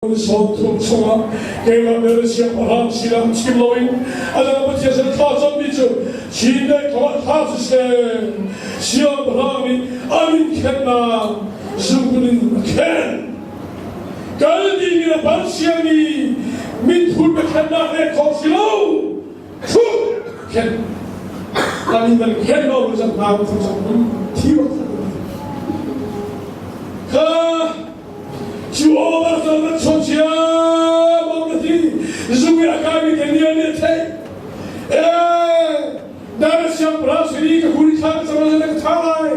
30 chungah keimah le siangpahrang sinah chim loin a dang Pathian sin thla cammi cu Chin le thawh thla siseh siangpahrang nih a min khennak zungkun in a khen. Kal dingin a ban siangmi minthut biakhennak le khawh si lo thup khen kan in kan khen lo cang hna cang thi kha Cu awar cu an chawnh ciammam na ti. Zung i a kaimi te nih an nih a theih. Ee, David siangpahrang sin i ka kun i thla ka cam ahcun na ka thah lai.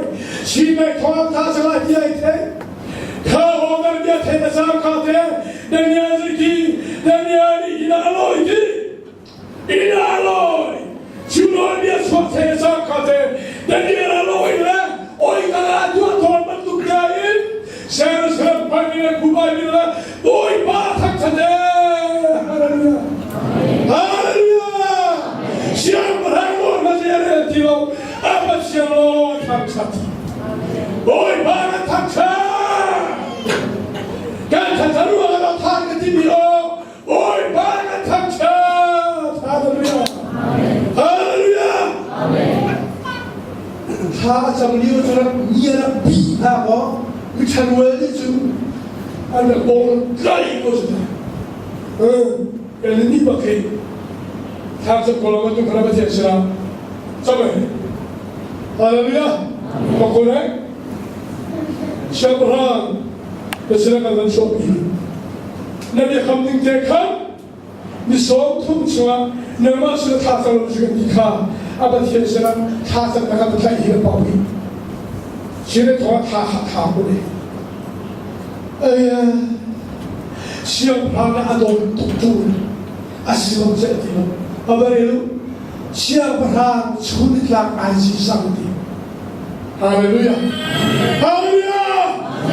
Chin mei thawng an thah cang lai tiah ai theih. Kha awar bia theih na cang kha te Daniel zeiti Daniel nih inn ah a lawi ti. Inn ah a lawi. Cu nawlbia chuak theih na cang kha te Daniel a lawi le oi ka la tuah tawn bantuk bia in Jerusalem panh in Kubai min le Bawipa thangṭhat e Hallelujah Hallelujah Siangpahrang nawl hna zei a rel ti lo a Pathian law a thangṭhat Bawipa kan thangṭhat kan thangṭhat ruangah lo than ka timi aw Bawipa kan thangṭhat! Hallelujah! Hallelujah! Thla a cam lio cu rak mi a rak bih hna kaw miṭharual nih cun An rak bawng tlaih ko si kan ni bak hi thla cam ko lo tu khara Pathian sinah cam ai Hallelujah! Pakul eh Siangpahrang ka sinah kan van chuahpi na biakam ning te khan ni 30 chungah nangmah sinah thla cam lo kan ti kha a Pathian sinah thla cam na kan tlaih hi kan pau hi sin thawng thla thla ko ne ai siangpahrang na a dawt tuk tu a si lo che ti lo a barelu siangpahrang chun tlak ai si sang ti Hallelujah. Hallelujah.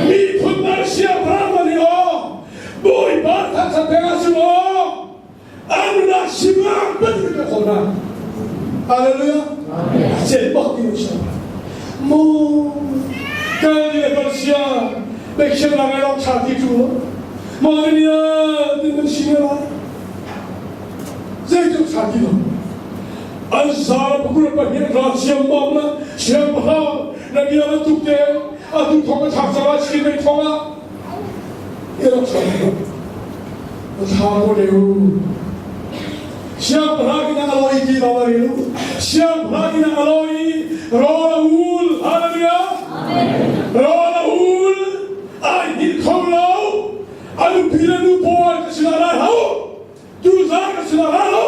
Miphun dang siangpahrang man hi aw Bawipa thangṭhat peng ah si maw an nunah simang bantuk ka kho hna. Hallelujah. Cel bak ti siangpahrang. Mu kan ni le sia pekhian la ngai lawng tha ti tu mo ni din man si lai. Zeitluk tha ti lo. An zar 22 ra siammam la siangpahrang na bia bantuk te atu thong a thlak cang ah chin mei thong ah i rak chuak thla ko le u siangpahrang in a loi ti baba ri u siangpahrang in a loi rawl a ul hallelujah rawl a ul ai hngilh kho lo a nupi le nu pawl ka sinah rai hau Tuzaan ka sinah ra lo.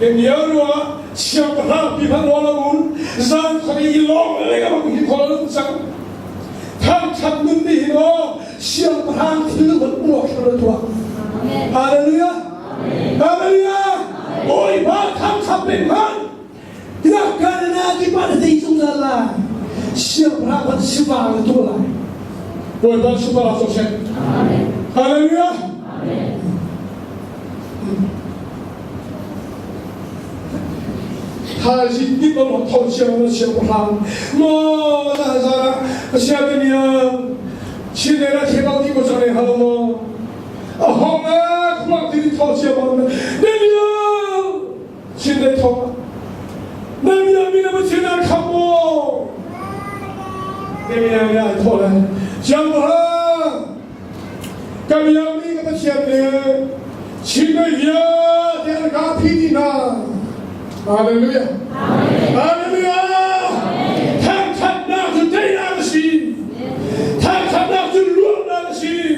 Niau ruangah siangpahrang pi hmanh rawl a ul zan khua i lawng le ka bang hi khua lo cang. Thangthat nun nih hin aw siangpahrang thil van uak hram tuah. Hallelujah. Hallelujah. Bawipa thangthat peng hmanh. Tiah na ti pa na tei zungzal lai. Siangpahrang van sifang na tuah lai. Bawipa sifang a seh. Hallelujah. Thaizing dik lo tho siang na siangpahrang maw na zara siangniang chin la thebang ti ko chang halo mo a hong a khuang ti tho siang ma daniel Chin le thawng na bia mi na Pathian an kham maw? Nehemiah nih ai thawh le Siangpahrang ka bia mi ka Pathian nih Chin mei vialte an ka phi dih hna. Hallelujah. Hallelujah. Thangthatnak cu teinak a si. Thangthatnak cu luatnak a si.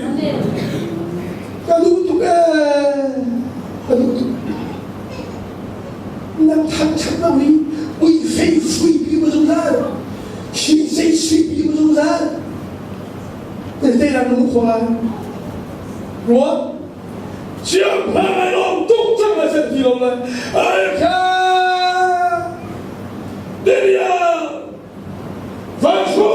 Ka duh tuk ee. Ka duh tuk. Nang thangṭhat lo hi uifei suipi ma zungzal thinsei suipi ma zungzal te lang na khua lai Ruat siangpahrang ai lawm tuk cang lai set ti lo lai ai kha Daniel van thu